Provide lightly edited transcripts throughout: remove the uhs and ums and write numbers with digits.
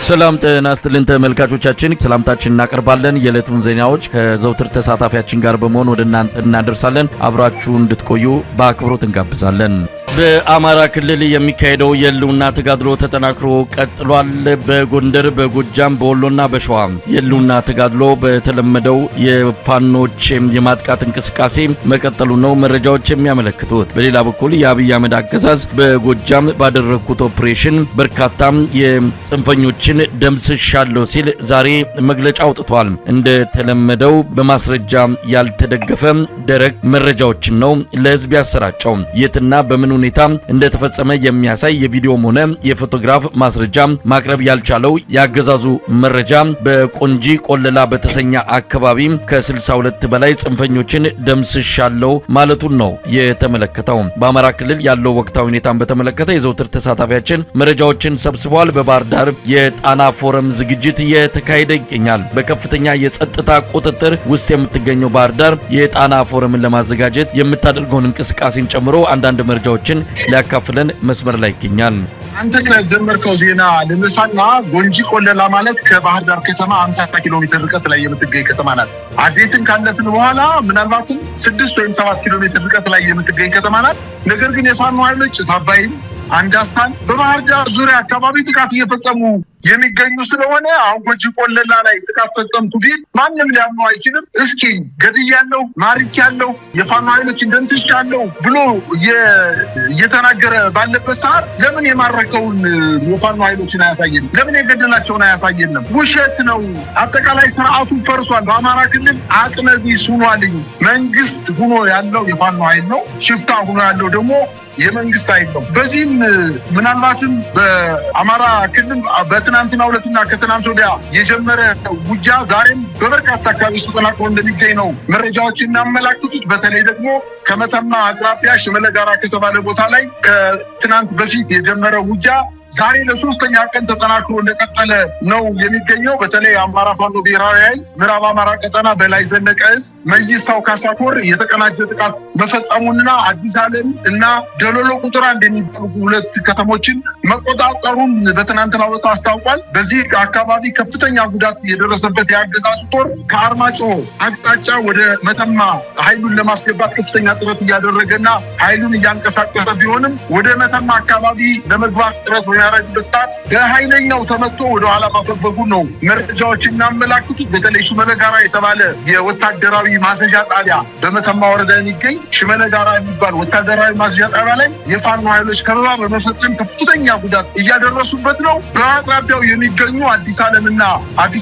ሰላም ጤና ይስጥልን ተመልካቾቻችን፣ ሰላምታችን እናቀርባለን። የዕለቱን ዜናዎች ከዘውትር ተሳታፊያችን ጋር በመሆን ወደ እናንተ እናደርሳለን። አብራችሁ እንድትቆዩ በአክብሮት እንጋብዛለን። በአማራ ክልል የሚካሄደው የህልውና ተጋድሎ ተጠናክሮ ቀጥሏል። በጎንደር፣ በጎጃም፣ በወሎና በሸዋ የህልውና ተጋድሎ በተለመደው የፋኖች የማጥቃት እንቅስቃሴ መቀጠሉ ነው መረጃዎች የሚያመለክቱት። በሌላ በኩል የአብይ አህመድ አገዛዝ በጎጃም ባደረግኩት ኦፕሬሽን በርካታ የጽንፈኞችን ደምስሻለሁ ሲል ዛሬ መግለጫ አውጥቷል። እንደተለመደው በማስረጃ ያልተደገፈ ደረቅ መረጃዎችን ነው ለህዝብ ያሰራጨው። የትና በምን ሁኔታ እንደተፈጸመ የሚያሳይ የቪዲዮም ሆነ የፎቶግራፍ ማስረጃ ማቅረብ ያልቻለው የአገዛዙ መረጃ በቆንጂ ቆለላ በተሰኘ አካባቢ ከ62 በላይ ጽንፈኞችን ደምስሻለሁ ማለቱን ነው የተመለከተው። በአማራ ክልል ያለው ወቅታዊ ሁኔታን በተመለከተ የዘውትር ተሳታፊያችን መረጃዎችን ሰብስበዋል። በባህር ዳር የጣና ፎረም ዝግጅት እየተካሄደ ይገኛል። በከፍተኛ የጸጥታ ቁጥጥር ውስጥ የምትገኘው ባህር ዳር የጣና ፎረምን ለማዘጋጀት የምታደርገውን እንቅስቃሴን ጨምሮ አንዳንድ መረጃዎችን ሊያካፍለን መስመር ላይ ይገኛል። አንተ ከጀመርከው ዜና ልነሳና ጎንጂ ቆለላ ማለት ከባህር ዳር ከተማ 50 ኪሎ ሜትር ርቀት ላይ የምትገኝ ከተማ ናት። አዴትን ካለፍን በኋላ ምናልባትም 6 ወይም 7 ኪሎ ሜትር ርቀት ላይ የምትገኝ ከተማ ናት። ነገር ግን የፋኖ ኃይሎች ጭስ አባይን፣ አንዳሳን በባህር ዳር ዙሪያ አካባቢ ጥቃት እየፈጸሙ የሚገኙ ስለሆነ አሁን ጎንጂ ቆለላ ላይ ጥቃት ፈጸምኩ ቢል ማንም ሊያምነው አይችልም። እስኪ ገድያለሁ፣ ማርኬያለሁ፣ የፋኖ ኃይሎችን ደምስሻለሁ ብሎ እየተናገረ ባለበት ሰዓት ለምን የማረከውን የፋኖ ኃይሎችን አያሳየንም? ለምን የገደላቸውን አያሳየንም? ውሸት ነው። አጠቃላይ ስርዓቱ ፈርሷል። በአማራ ክልል አቅመ ቢስ ሆኗል። መንግስት ሆኖ ያለው የፋኖ ኃይል ነው። ሽፍታ ሆኖ ያለው ደግሞ የመንግስት ኃይል ነው። በዚህም ምናልባትም በአማራ ክልል በትናንትናው ዕለትና ከትናንት ወዲያ የጀመረ ውጊያ ዛሬም በበርካታ አካባቢዎች ተጠናክሮ እንደሚገኝ ነው መረጃዎች የሚያመላክቱት። በተለይ ደግሞ ከመተማ አቅራቢያ ሽመለ ጋራ ከተባለ ቦታ ላይ ከትናንት በፊት የጀመረ ውጊያ ዛሬ ለሶስተኛ ቀን ተጠናክሮ እንደቀጠለ ነው የሚገኘው። በተለይ አማራ ፋኖ ብሔራዊ ኃይል ምዕራብ አማራ ቀጠና በላይ ዘለቀ እዝ መይሳው ካሳኮር የተቀናጀ ጥቃት መፈጸሙንና አዲስ ዓለም እና ደሎሎ ቁጥር አንድ የሚባሉ ሁለት ከተሞችን መቆጣጠሩን በትናንትናው ዕለት አስታውቋል። በዚህ አካባቢ ከፍተኛ ጉዳት የደረሰበት የአገዛዙ ጦር ከአርማጭሆ አቅጣጫ ወደ መተማ ኃይሉን ለማስገባት ከፍተኛ ጥረት እያደረገና ኃይሉን እያንቀሳቀሰ ቢሆንም ወደ መተማ አካባቢ ለመግባት ጥረት በሚያደርግበት ሰዓት በኃይለኛው ተመቶ ወደኋላ ማፈግፈጉ ነው መረጃዎች የሚያመላክቱት። በተለይ ሽመለ ጋራ የተባለ የወታደራዊ ማዘዣ ጣቢያ በመተማ ወረዳ የሚገኝ ሽመለ ጋራ የሚባል ወታደራዊ ማዘዣ ጣቢያ ላይ የፋኖ ኃይሎች ከበባ በመፈጸም ከፍተኛ ጉዳት እያደረሱበት ነው። በአቅራቢያው የሚገኙ አዲስ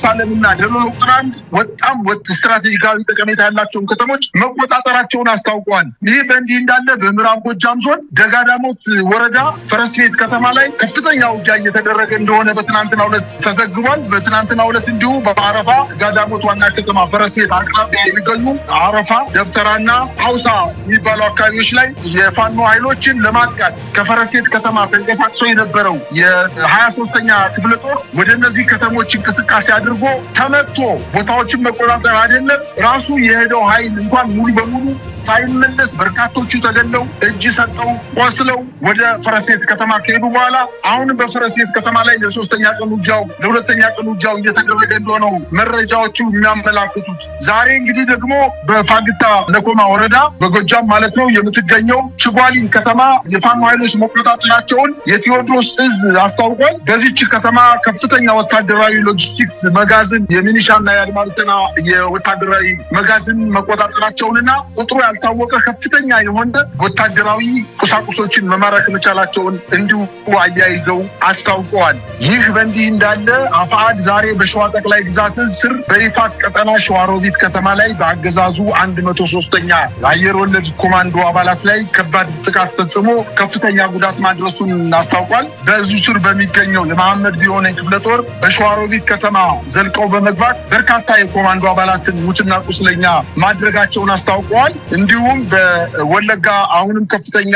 ዓለምና ደሎሎ ቁጥር አንድ በጣም ስትራቴጂካዊ ጠቀሜታ ያላቸውን ከተሞች መቆጣጠራቸውን አስታውቀዋል። ይህ በእንዲህ እንዳለ በምዕራብ ጎጃም ዞን ደጋዳሞት ወረዳ ፈረስ ቤት ከተማ ላይ ከፍተኛ ውጊያ እየተደረገ እንደሆነ በትናንትናው ዕለት ተዘግቧል። በትናንትናው ዕለት እንዲሁ በአረፋ ደጋዳሞት ዋና ከተማ ፈረስ ቤት አቅራቢያ የሚገኙ አረፋ፣ ደብተራና አውሳ የሚባሉ አካባቢዎች ላይ የፋኖ ኃይሎችን ለማጥቃት ከፈረስ ቤት ከተማ ተንቀሳቅሶ የነበረው የ23ኛ ክፍለ ጦር ወደ እነዚህ ከተሞች እንቅስቃሴ አድርጎ ተመቶ ቦታዎችን መቆጣጠር አይደለም ራሱ የሄደው ኃይል እንኳን ሙሉ በሙሉ ሳይመለስ በርካቶቹ ተገለው እጅ ሰጠው ቆስለው ወደ ፈረስ ቤት ከተማ ከሄዱ በኋላ አሁንም በፈረስ ቤት ከተማ ላይ ለሶስተኛ ቀን ውጊያው ለሁለተኛ ቀን ውጊያው እየተደረገ እንደሆነው መረጃዎቹ የሚያመላክቱት። ዛሬ እንግዲህ ደግሞ በፋግታ ለኮማ ወረዳ በጎጃም ማለት ነው የምትገኘው ችጓሊን ከተማ የፋኖ ኃይሎች መቆጣጠራቸውን የቴዎድሮስ እዝ አስታውቋል። በዚች ከተማ ከፍተኛ ወታደራዊ ሎጂስቲክስ መጋዘን የሚኒሻና የአድማ ብተና የወታደራዊ መጋዘን መቆጣጠራቸውንና ቁጥሩ ያልታወቀ ከፍተኛ የሆነ ወታደራዊ ቁሳቁሶችን መማረክ መቻላቸውን እንዲሁ አያይዘው አስታውቀዋል። ይህ በእንዲህ እንዳለ አፋአድ ዛሬ በሸዋ ጠቅላይ ግዛት እዝ ስር በይፋት ቀጠና ሸዋሮቢት ከተማ ላይ በአገዛዙ 103ኛ አየር ወለድ ኮማንዶ አባላት ላይ ከባድ ጥቃት ፈጽሞ ከፍተኛ ጉዳት ማድረሱን አስታውቋል። በእዙ ስር በሚገኘው የመሐመድ ቢሆነኝ ክፍለ ጦር በሸዋሮቢት ከተማ ዘልቀው በመግባት በርካታ የኮማንዶ አባላትን ሙትና ቁስለኛ ማድረጋቸውን አስታውቀዋል። እንዲሁም በወለጋ አሁንም ከፍተኛ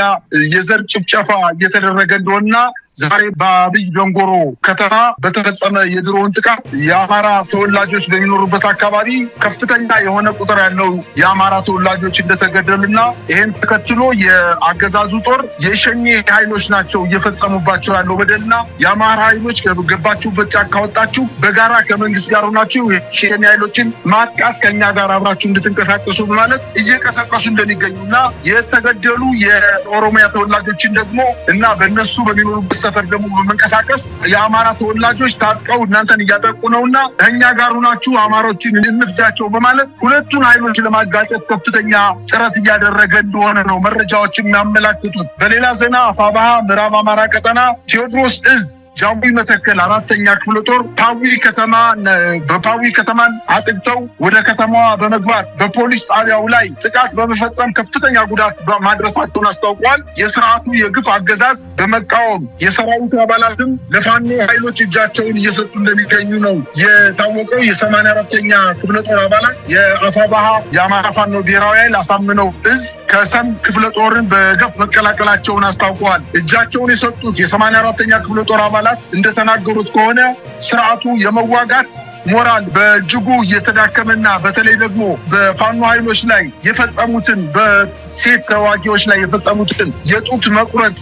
የዘር ጭፍጨፋ እየተደረገ እንደሆነና ዛሬ በአብይ ደንጎሮ ከተማ በተፈጸመ የድሮን ጥቃት የአማራ ተወላጆች በሚኖሩበት አካባቢ ከፍተኛ የሆነ ቁጥር ያለው የአማራ ተወላጆች እንደተገደሉና ይህን ተከትሎ የአገዛዙ ጦር የሸኔ ኃይሎች ናቸው እየፈጸሙባቸው ያለው በደልና የአማራ ኃይሎች ገባችሁበት ጫካ ወጣችሁ በጋራ ከመንግስት ጋር ሆናችሁ የሸኔ ኃይሎችን ማጥቃት ከኛ ጋር አብራችሁ እንድትንቀሳቀሱ በማለት እየቀሰቀሱ እንደሚገኙና የተገደሉ የኦሮሚያ ተወላጆችን ደግሞ እና በእነሱ በሚኖሩበት ሰፈር ደግሞ በመንቀሳቀስ የአማራ ተወላጆች ታጥቀው እናንተን እያጠቁ ነውና ከኛ ጋር ሆናችሁ አማሮችን እንፍጃቸው በማለት ሁለቱን ኃይሎች ለማጋጨት ከፍተኛ ጥረት እያደረገ እንደሆነ ነው መረጃዎች የሚያመላክቱት። በሌላ ዜና አፋብኃ ምዕራብ አማራ ቀጠና ቴዎድሮስ እዝ ጃዊ መተከል 4ኛ ክፍለ ጦር በፓዊ ከተማን አጥቅተው ወደ ከተማዋ በመግባት በፖሊስ ጣቢያው ላይ ጥቃት በመፈጸም ከፍተኛ ጉዳት ማድረሳቸውን አስታውቀዋል። የስርዓቱ የግፍ አገዛዝ በመቃወም የሰራዊቱ አባላትም ለፋኖ ኃይሎች እጃቸውን እየሰጡ እንደሚገኙ ነው የታወቀው። የ84ኛ ክፍለ ጦር አባላት የአፋብኃ የአማራ ፋኖ ብሔራዊ ኃይል አሳምነው እዝ ከሰም ክፍለ ጦርን በገፍ መቀላቀላቸውን አስታውቀዋል። እጃቸውን የሰጡት የ84ኛ ክፍለ ጦር አባላት እንደተናገሩት ከሆነ ስርዓቱ የመዋጋት ሞራል በእጅጉ እየተዳከመና በተለይ ደግሞ በፋኖ ኃይሎች ላይ የፈጸሙትን በሴት ተዋጊዎች ላይ የፈጸሙትን የጡት መቁረጥ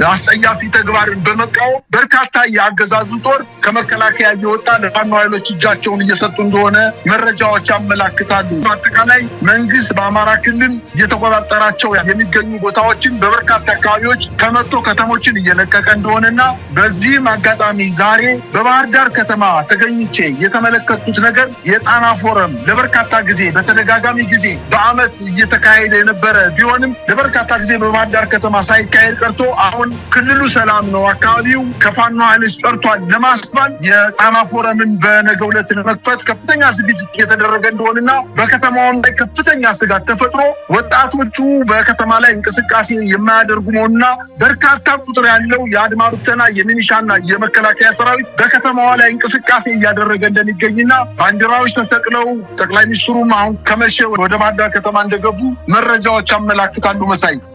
አስጸያፊ ተግባርን በመቃወም በርካታ የአገዛዙ ጦር ከመከላከያ እየወጣ ለፋኖ ኃይሎች እጃቸውን እየሰጡ እንደሆነ መረጃዎች ያመላክታሉ። በአጠቃላይ መንግስት በአማራ ክልል እየተቆጣጠራቸው የሚገኙ ቦታዎችን በበርካታ አካባቢዎች ከመቶ ከተሞችን እየለቀቀ እንደሆነና በዚህም አጋጣሚ ዛሬ በባህር ዳር ከተማ ተገኝቼ የተመለከቱት ነገር የጣና ፎረም ለበርካታ ጊዜ በተደጋጋሚ ጊዜ በአመት እየተካሄደ የነበረ ቢሆንም ለበርካታ ጊዜ በባህር ዳር ከተማ ሳይካሄድ ቀርቶ አሁን ክልሉ ሰላም ነው፣ አካባቢው ከፋኖ ኃይሎች ጠርቷል ለማስባል የጣና ፎረምን በነገው ዕለት ለመክፈት ከፍተኛ ዝግጅት እየተደረገ እንደሆነና በከተማውም ላይ ከፍተኛ ስጋት ተፈጥሮ ወጣቶቹ በከተማ ላይ እንቅስቃሴ የማያደርጉ መሆኑና በርካታ ቁጥር ያለው የአድማ ብተና የሚኒሻና የመከላከያ ሰራዊት በከተማዋ ላይ እንቅስቃሴ እያደረገ እንደሚገኝና ባንዲራዎች ተሰቅለው ጠቅላይ ሚኒስትሩም አሁን ከመሸ ወደ ባህር ዳር ከተማ እንደገቡ መረጃዎች ያመላክታሉ። መሳይ።